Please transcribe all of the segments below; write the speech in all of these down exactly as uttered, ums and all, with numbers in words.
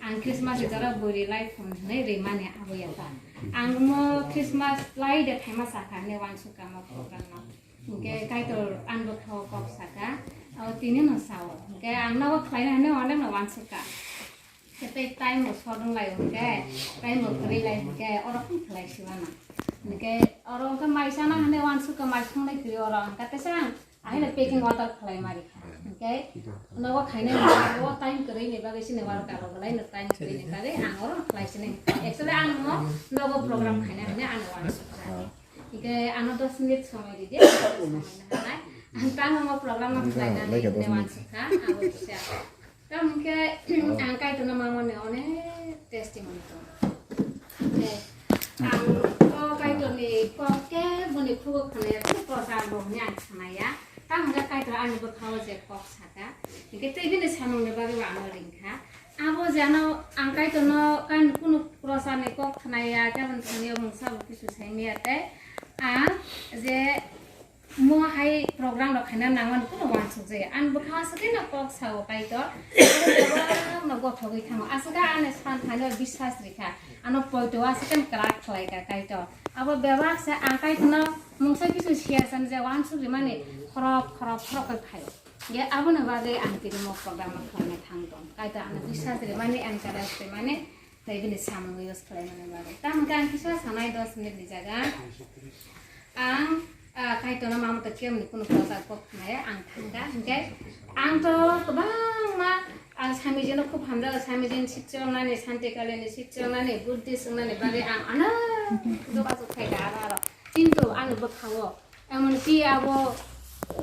Ang Christmas ni jora bwrwi lai phone hwnwi rwimani abo ya ta. Ang mo Christmas lai de phaima sakha hwnwi uansukha mo program no. Hwnkhe Kaitor ani bwkhao kok saka, abo tini no sao. Hwnkhe ang nogo khlaina hwnwi onek no uansukha. Khe tei time bo sodong lai hwnkhe, time bo kwrwi lai hwnkhe, oro phone khlai siwano. Hwnkhe oro hwnkhe mai sana hwnwi uansukha, mai songlai kwrwi oro. Hwnkhe teisa ang Ahai le packing order khlai mari kha. Hwnkhe nogo khainai ni bagwi o time kwrwi ni bagwi chini worker rok belai no time kwrwi ni bagwi ang oro khlai sini. Actually ang no nogo program khaina hwnwi ano uansukha. Hwnkhe ano dos minute somoi ridi, somoi nahanai. Ang tamo program no khlaina hwnwi uansukha. Abo kisa. Tamo hwnkhe ang Kaitorno mamani onek testimony tongo. Hwnkhe ang o Kaitorni kok keboni khugo khwnaya, kunu prochar bo hwnwi ang khnaya. Tamo hwnkhe Kaitor ani bwkhao je kok saka, hwnkhe tei bini samungni bagwi bo ano ringkha. Abo je ano ang Kaitorno kunu procharni kok khnaya, keboni thani o mungsa bo kisu saimaya tei ang je Mo hai program rok khaina nangmani kunu uansuk jaya. Ani bwkha aswk no kok sao Kaitor. Abo no gothogwi thango. Aswk ani san phaino biswas rikha. Ano poito aswk kwrak khlai kha Kaitor. Abo bebak se ang Kaitorno mungsa kisu siya san je uansuk rimani khorok khorok khorok khe phaio. Ye aboni bagwi ang tini mo program no khlaina thang tong. Kaitor ano biswas rimani encourage rimani. Tei bini samung use khlaimani bagwi. Tamo hwnkhe ang kisa sanai dos minute ni jaga. Ang, ah, Kaitorno mamo to kiyamni kunu kosa kok khnaya ang thangkha. Hwnkhe ang to kwbangma ang Swamijino khub hamjago, Swamijini sikchongnani, Santi Kalini sikchongnani, Buddhist wngnani bagwi ang ano doga suk khaikha aro aro. Kintu ani bwkhao emonki abo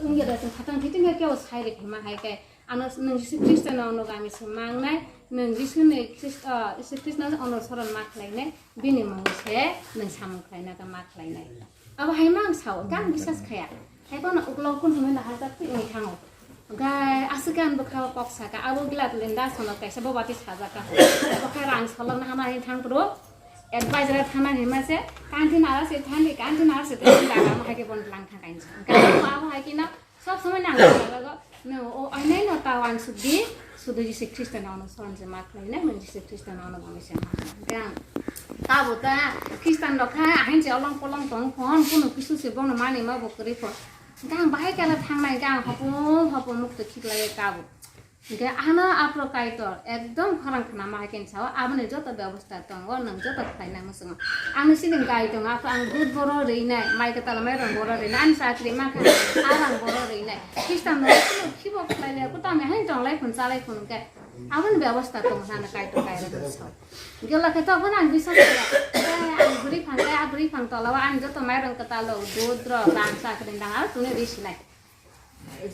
wngya da chwng khatang thithing khe kebo sai rikha ma hai khe. Ano nwng Jisu Khristo no ano gami se mangnai, nwng Jisu ni Khristo, Jisu Khristo no ono soron ma khlainai, bini mung se nwng samung khlaina ka ma khlainai. Abo hai ma ang sao, khe ang biswas khaya. Hai bono uklok kun hwnwi nahar jak twi wngwi thango. Gai aswk khe ang bwkha o kok saka, abo gila linda sono kaisa bo bati sajak ka. Abo khe rang solok na hama hin thang pro, advisor thana hin ma se, kanti nara se thandi, kanti nara se thandi, daga ma hai khe bon lang thang kain. Gai abo hai khe na Sob somoi nang khlago, no, o ainai no ta uansuk di, sudu Jisu Khristo no ono soron je ma khlainai, nwng Jisu Khristo no ono gami se ma khlainai. Gang, tabo ta Khristan rok kha, ahin se olong polong tong phon, kunu kisu se bono mani ma bo kwrwi phon. Gang bahai kala thangnai, gang hopo hopo mukto khiklai tabo. Hingke ano aphuru Kaitor ekdom khorang khna ma hai khe sao, aboni joto bebosta tongo, nwng joto khlaina muchungo. Ang sini gai tongo, aphuru ang dud boro rinai, mai kwtal mairang boro rinai, ani chakri mankha, arang boro rinai. Khristan no khibo khlai le, kutam hai tong lai phun, cha lai phun hingke aboni bebosta tongo, ano Kaitor kairok sao. Hingke lakhe to phano ang biswas khlai, ang bwrwi phang khe, a bwrwi phang tola o ani joto mairang kwtal rok, dud rok, rang chakri dang, aro tuni ri sinai.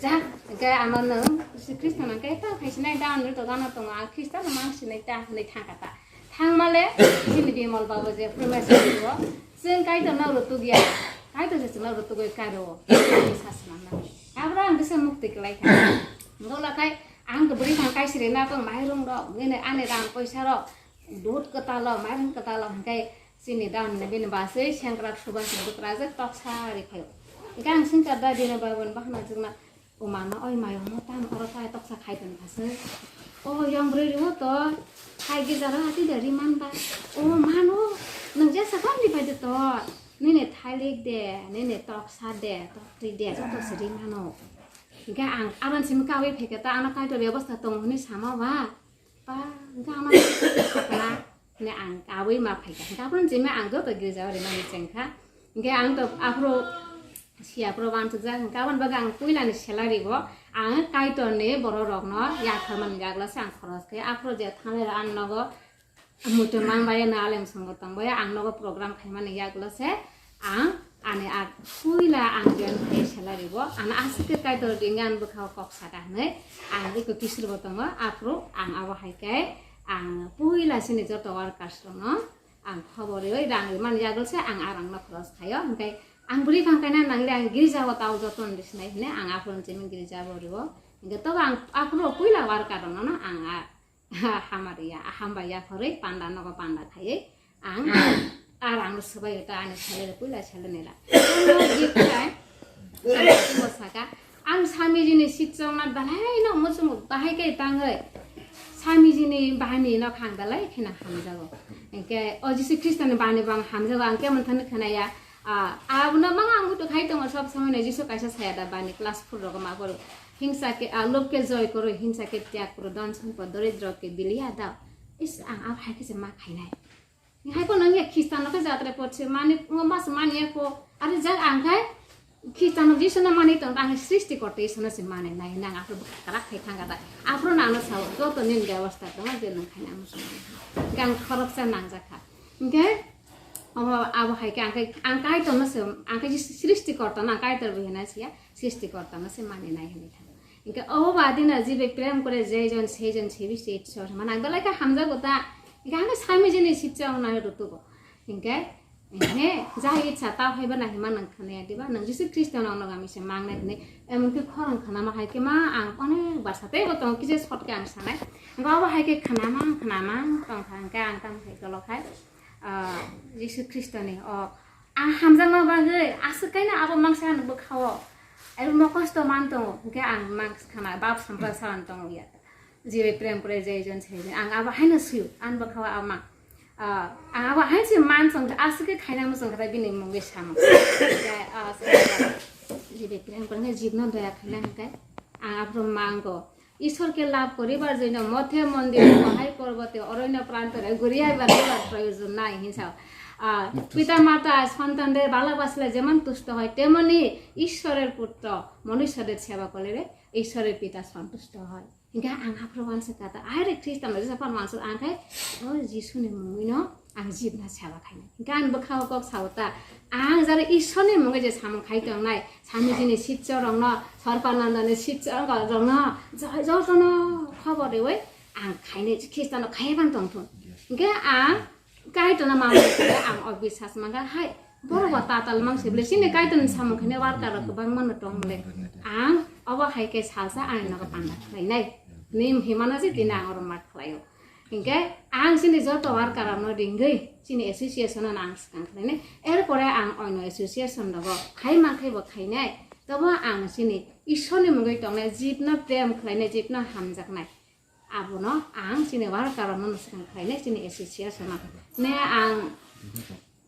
Jak, hingke ano nwng Jisu Khristo nang khe ta khai sinai da, ano to gana tongo, a Khristo no mang sinai ta hinui thang kha ta. Thang male, chini Bimal Baba je promise khaio, chwng Kaitor no rwtugya, Kaitor se chwng no rwtugwi karo, sa swnam na. Abra ang kisa mukti kwlai kha. Ngola khai ang khe bwrwi thang kai siri na tong mairung rok, nini ani rang poisa rok, dud kwtal o, mairung kwtal o, hingke Chini daun ni bini baswi sengkrak suban se bukrajak toksa ri phaio. Hingke ang singkar da dino babon bahna jwkna, o mano oi mayo mo tam oro tai toksa khai tong phaswk. O yong bwrwi rwo to, hai gija ro hati da ri man ba. O mano, nwng jesa kam ri pai de to. Nini thailik de, nini toksa de, tokri de, joto se ri mano. Hingke ang aban simi kawi phaikhe ta ano kaito bebosta tongo hinui sama ba. Pa, hingke ama sakna, hingke ang aboi ma phaikha. Hingke aphuru jemai ang joto girja o rimani chengkha. Hingke ang to aphuru siya phuru wansukjak. Hingke aboni bagwi ang puila ni salary bo ang Kaitor ni borok rok no yapharmani yagulo se ang khoros khe. Aphuru je thangnai rok ang nogo muitu mang bai no alem songo tong bai ang nogo program khaimani yagulo se ang ani a puila ang join khai salary bo ano aswk khe Kaitor ringya ang bwkha o kok saka hinui ang eko kisir bo tongo. Aphuru ang abo hai khe ang puila chini joto workers rok no ang khobor riwi rang rimani yagulo se ang a rang no khoros khaio. Hingke ang bwrwi phang kaina nangle ang girja o tao joto ni sinai hinui ang aphuru chini girja bo riwo. Hingke tobo ang aphuru puila worker rok no ang a Hamari ya, hambai ya phorwi panda nogo panda khaiwi ang a rang no swbai ta ani salary puila salary ni rang. Ang no gift khai, ang timo saka, ang Swamiji ni sikchong na belai no muchungo bahai khe tangwi. Samijini bani no kha ang belai kheno hamjago. Hwnkhe o Jisu Khristoni bani bo ang hamjago, ang kemon thani khwnaya. Ah, abono manga ang muitu khai tongo sob somoi no Jisu kaisa saya da bani class four rogo ma poro. Hingsa ke, ah, lobh ke joy koro, hingsa ke tyag koro, dhon sompod doridro ke biliya dao. Is ang abo hai khe se ma khainai. Hai phano wngya Khristiano khe jatra porse mani, ngo mas mani ako. Are jak ang khai Khristiano Jisu no mani tong, ang srishti korta Isu no se mani nai, nang aphuru bwkha kwrak khai thang kata. Aphuru nang no sao, joto nini bebosta tong, je nang khai nang no se mani. Gang khoroksa nang jak kha. Hingke, abo, abo hai khe ang khai, ang Kaitor no se, ang khai Jisu srishti korta no ang Kaitor bo hina siya, srishti korta no se mani nai hinwi thang. Hingke obo baade no jibe prem kore jeijon seijon sebi se Ishwar se manang belai khe hamjago ta. Hingke hangke samijini sitsa wngnai rwtugo. Hingke, hingke ja itsa ta phaiba na hima nang khwnaya diba? Nang Jisu Khristo no nang ami se mangnai hwnwi. Emon khe khorang khwnama hai khe ma ang onek barsa teibo tongo kisa short khe ang sanai. Hingke obo hai khe khwnama khwnama tongkha hingke ang tamo hai kolokhai. Ah, Jisu Khristoni o ang hamjakma bagwi aswk kaino abo mangsa ano bwkhao. Abo mokosto man tongo, hwnkhe ang mang khana bab sampra salan tongo ya. Jibe prem kore jai jon sai jon. Ang abo haino sio, ang bwkhao abo mang. Ah, ang abo haino sio man song aswk khe khaina muchung khe bini mungwi samo. Jibe prem kore jibno doya khaina hwnkhe ang abo mango. ঈশ্বরকে লাভ করিবার জন্য মঠে মন্দিরে পাহাড় পর্বতে অরণ্য প্রান্তরে ঘুরিয়া বেড়াইবার প্রয়োজন নাই হিংসা। আহ, পিতা মাতা সন্তানদের ভালোবাসলে যেমন তুষ্ট হয়, তেমনি ঈশ্বরের পুত্র মনুষ্যদের সেবা করলে রে ঈশ্বরের পিতা সন্তুষ্ট হয়। Hingke ang aphuru wansa kata, ai re Khristian rok jesa pan wansa ang khai, o Jisu ni mungwi no ang jibna seba khainai. Hingke ang bwkhao kok sao ta, ang jara Ishwar ni mungwi je samung khai tongnai, Swamiji ni sitcho rok no, Sarpananda ni sitcho rok no, jo-, joto no khobor riwi ang khainai, Khristian no khai bang tong thun. Hingke ang Kaitor no ma mung khe ang o biswas mangkha hai. Borok bo tatal mang se bwle chini Kaitor ni samung khainai worker rok kwbangma no tong bwle. Ang obo hai khe salsa ani nogo panda khlainai. Nim himano je tini ang oro mat khlaio. Hinkhe ang chini joto worker rok no ringwi chini association no ang swkang khlainai. Erpore ang oino association rogo khai mankhe bo khainai. Tobo ang chini Ishwar ni mungwi tongnai jibno prem khlainai, jibno hamjaknai. Abono ang chini worker rokno swkang khlainai chini association o. Ne ang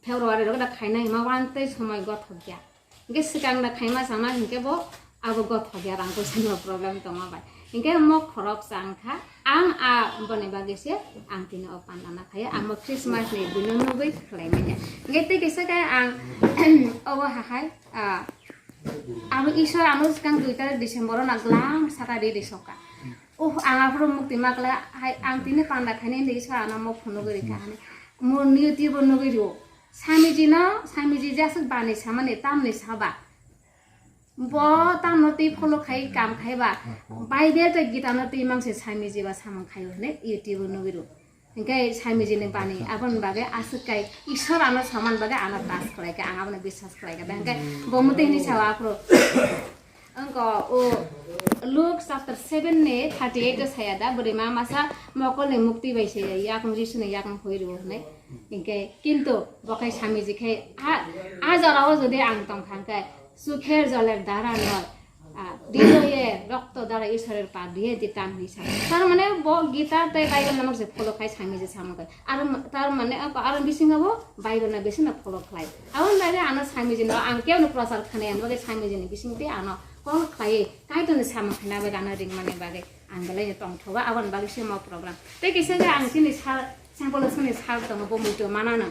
February rok da khainai hima uan tei somoi gothok ya. Hingke swkang da khaima changna hingke bo abo gothok ya rang poisa ni problem tongma bai. Hingke mo khorok chang kha ang a boni bagwi se ang tini o panda na khayo ang bo Christmas ni bini nugwi khlaimani. Hingke tei kisa khe ang obo hahai a abo Isor ano swkang dui tarik December o na glang saka ri ri soka. Oh, ang aphuru mukti makla hai ang tini panda khaini hindi Isor ano mo phunugwi rikha hani. Mo YouTube o nugwi rio. Swamiji no, Swamiji je aswk bani samani tamni saba. Bo tamno twi follow khai kam khai ba. Bible tei Gita no twi mangse Swamiji ba samung khaio hwnwi YouTube o nugwi rio. Hingke Swamiji ni bani aboni bagwi aswk kai Isor ano saman bagwi ano tas khlai kha, ang abono biswas khlai kha. Hingke bo mutwi hini sao aphuru. Angko o Luke chapter seven ni thirty eight o saya da, bwrwi ma masa mokol ni mukti bai se yakung Jisu ni yakung hoi rwo hwnwi. Hingke kintu bo khai Swamiji khai a, a jora o jodi ang tong kha hingke chukher joler dara noi, a, hridoye rokto dara Ishorer pap diye ditam hoi sa. Tar mane bo Gita tei Bible no se follow khai Swamiji samung khai. Aro ma-, tar mane angko aro bisingo bo Bible no bisingo follow khlai. Aboni bagwi ano Swamiji no ang kebo no prochar khanai, ani bagwi Swamiji ni bising tei ano call khlai, Kaitor ni samung khaina bagwi ano ringmani bagwi ang belai no tongthogo, aboni bagwi se mo program. Tei kisa khe ang chini sal, Saint Paul ni sal tongo, bo muitu manano.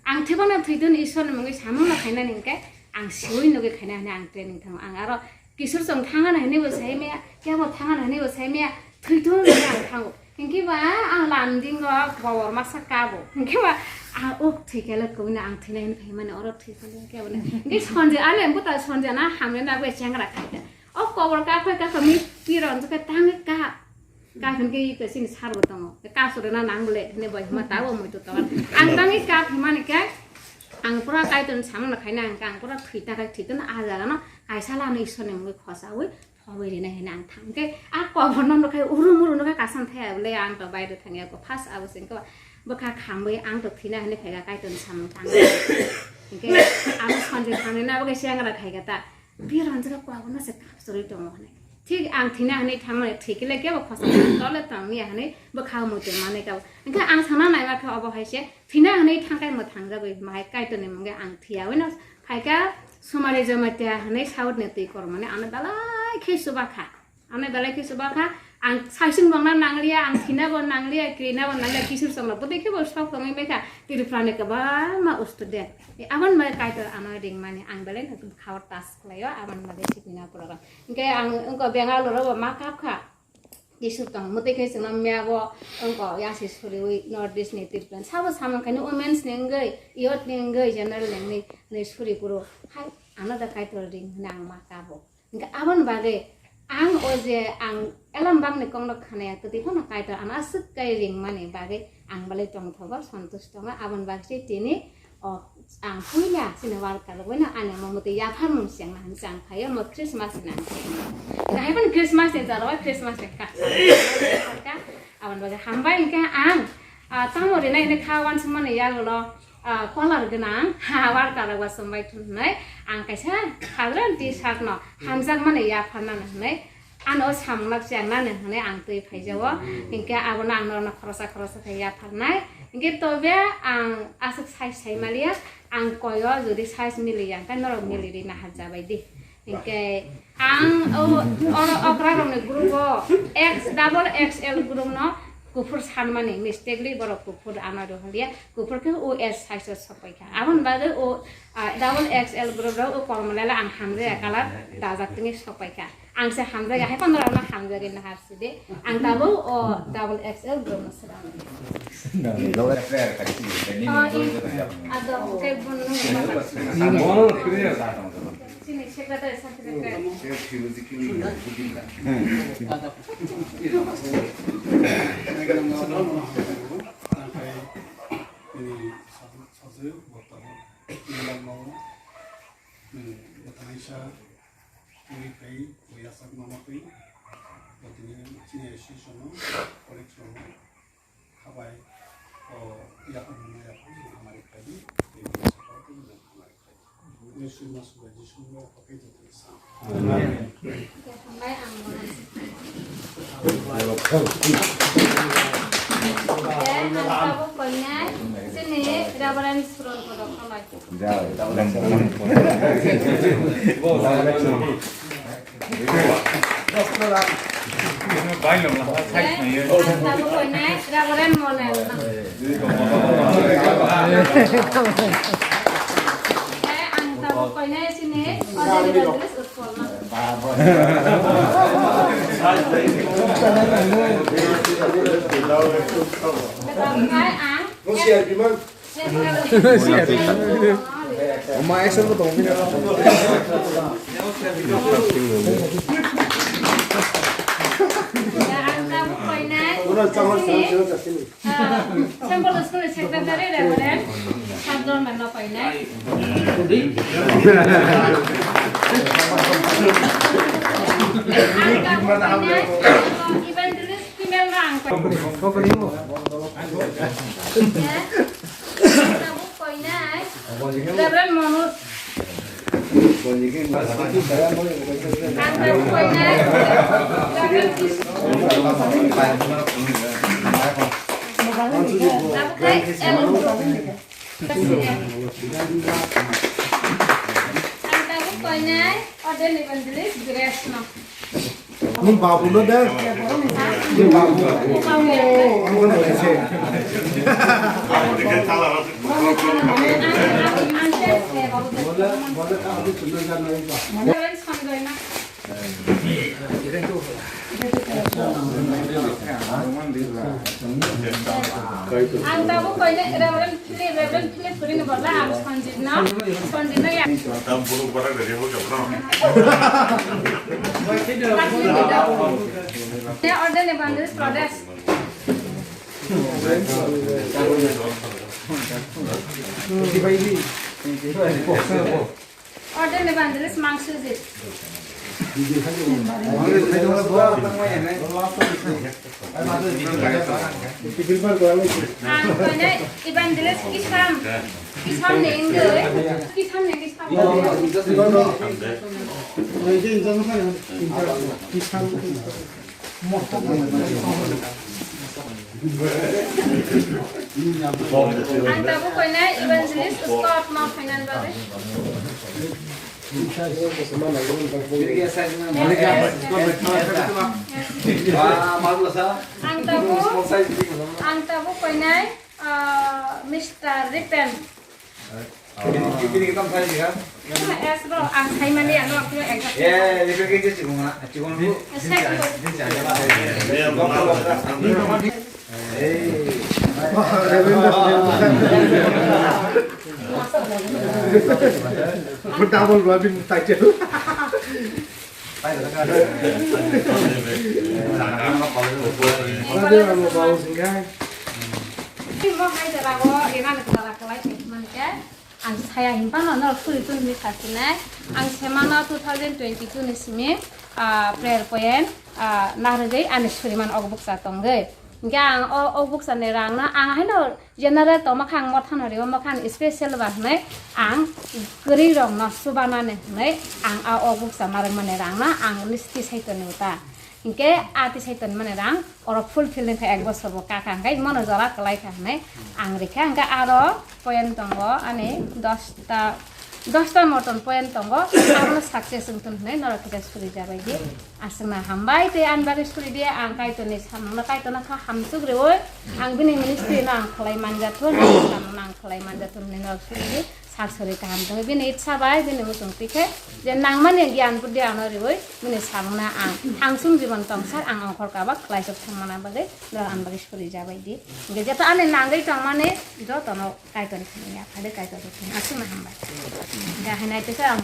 Ang thwibana thwitun Ishwar ni mungwi samung no khainani hinkhe ang siwi nugwi khaina hwnwi ang training thango. Ang aro Kisur chwng thangana hinwi bo sai maya, kebo thangana hinwi bo sai maya, thwithung hinwi ang thango. Hinkhe ba ang lamdingo kobor masa kabo. Hinkhe ba ang uk thwikhe le kubuni ang thwinai hinwi phaimani oro thwikhe le kebo le. Hinkhe Sonjay ale buta Sonjay na hamle na bo chengra khaida. O kobor kakhoi kakhoi mi piro hinkhe tangwi ka. Kaphun khe iko chini sar bo tongo. Kasure na nang bole hinwi bo hima tabo muitu tongo. Ang tangwi kap himani khe ang pura Kaitor samung no khaina ang pura thwi ta khai thwi ta a jaga no kaisa lano Ishwar ni mungwi khosawi thobwi rina hinwi ang thang khe a kobor no nukhai urum urum nukhai kasam thaya bole ang to baire thangya ko first abo sing ko bwkha khambwi ang to thwina hinwi phaikha Kaitor samung tang. Hinkhe ang Sonjay thangwi na bo khe sengra khaikha ta. Biya ranjak kok abono se kap chorwi tongo hwnwi. Thik ang thina hwnwi thangmani thwi khe le kebo khosa tole tongya hwnwi bwkha muitu manwi kabo. Hwnkhe ang sana naima khe obo hai se thina hwnwi thangkai mwthang jagwi mahai Kaitorni mungwi ang thwiya hwnwi no phaikha Sumari Jamatia hwnwi South ni twi kormani ano belai khe chuba kha. Ano belai khe chuba kha, ang saisung bangna nangliya, ang thina bo nangliya, krina bo nangliya, kisur chwng rok bwtwi khe bo sok tongwi bai kha. Tripura ni kwbangma student. Aboni bagwi Kaitor ano ringmani ang belai no bwkha o touch khlaio, aboni bagwi siknina program. Hwnkhe ang wngkha Bangalore o bo ma kap kha. Isuk tong mwtwi khe chwngno mya bo wngkha yasi suriwi North East ni Tripura ni. Sabo samung khaino women's ni wngwi, youth ni wngwi, general ni wngwi, hwnwi suri phuru hai ano da Kaitor ring hwnwi ang ma kabo. Hwnkhe aboni bagwi ang o je ang elambang ni kokno khnaya twtwi phano Kaitor ano aswk kai ringmani bagwi ang belai tongthogo, santush tongo. Aboni bagwi se tini o ang puila chini worker rok bai no ani omo mwtwi yapharmung siyang na hinwi ang phaio, omo Christmas ni ang phaio. Hwnkhe hai phano Christmas ni jora o Christmas ni kha. Aboni bagwi hambai hwnkhe ang, ah, tamo rinai hinwi kha uansukmani yagulo, ah, color gwnang, ha, worker rok uansukbai thun hinwi ang kaisa sadharan T-shirt no hamjakmani yapharnani hinwi Ano o samungno chengna nang hwnwi ang twi phaijao. Hinkhe abono ang norokno khoroksa khoroksa khe yapharnai. Hinkhe tobe ang aswk size sai maliya, ang koyo jodi size miliya, hinkhe norok mili rina hajabai di. Hinkhe ang o, oro okra rokni group o X, double X L group no kuphur sanmani, mistakenly borok kuphur ano do hwnliya, kuphur khe o S size o sopai kha. Aboni bagwi o, ah, double X L group rok o kormo lele ang hamjaya colour dajak tini sopai kha. Ang se hamjagwi hai pano rok no hamjagwi nahar sidi. Ang tabuk o double X L group no swrang. Double X L kali sini, ini Oh, ini. Ado, okay, bun nung. Chini secretary, secretary. Twi phai, twi yasak mama twi. Bo tini chini association no, colleagues rok no, habai, o, yaphang no yaphang, hamari khai di, tei bo support no hamari khai di. Ni sui ma sui di sui no, pakai di twi sa. Amen. Hambai ang mo. Ang tabuk koinai, chini Reverend Suron Kodok kholai. Ang tabuk koinai Reverend Monel. Ang tabuk koinai sini Evangelist Utpal. Ang Oma, action ko tong bini. Ang tabuk koinai. Saint Paul School ni secretary Reverend Sadron Mano koinai. Ang tabuk koinai. Evangelist Tabuk koinai, Reverend Manoj. Ang tabuk koinai, Reverend Kishore. Tabuk kai, L. Ang tabuk koinai, Ordained Evangelist Grace no. Nwng babu no de? Nwng babu. Ang no se. Bole, bole ka adi chuna ja nai ba. Ang tabuk koinai Reverend Philip, Reverend Philip kwrwini bodol ang Sanjit no, Sanjit no ya. Tam puro para gari ho gabra. Ya, Ordained Evangelist Pradesh. Ordained Evangelist Mangsujit. Ang koinai Evangelist Kisam. Kisam ni wngwi. Kisam ni wngwi Kisam. Ang tabuk koinai Evangelist Scott no phainani bagwi. Ang tabuk, ang tabuk koinai, ah, Mister Ripen. Yes, bro, ang saimani ano exact. Double bluffing title. Mo hai jora go, ena ni jora kelai se man ke. Ang saya himpano norok suri tun hinwi sasinai. Ang semano two thousand twenty-two ni simi, ah, prayer point, ah, narwgwi ani suriman ok bukcha tongwi. Hingke ang o, o bukcha ni rang no ang haino general tongma kha ang motha no riyo mokha ni special ba hinwi ang kwrwi rok no chubanani hinwi ang a o bukcha ma rwkmani rang no ang list tisai tonwi ta. Hingke a tisai tonmani rang oro fulfill wngkha ek bosor bo kaka hingke mono jora kwlai kha hinwi ang rikha hingke aro point tongo ani dosta, dosta moton point tongo abono success wngthun hinwi norok kisa suri jabai di aswkna hambai tei ani bagwi suri di ang kaitorni samungno kaitorno kha hamsuk riwi ang bini ministry no ang khlai manjathun samungno ang khlai manjathun hinwi norok suri di. Sak sori kaham tongwi bini itsa bai bini muchung tikhe je nangmani giyan buddhi ano riwi bini samungna ang hangsung jibon tongsar ang ongkhor kabak khlaisok thangmana bagwi norok ang bagwi sori jabai di. Hingke jeto ani nangwi tongmani jotono kaitor thani ya phade kaitor thani aswkno hambai. Ga hinai tesa ang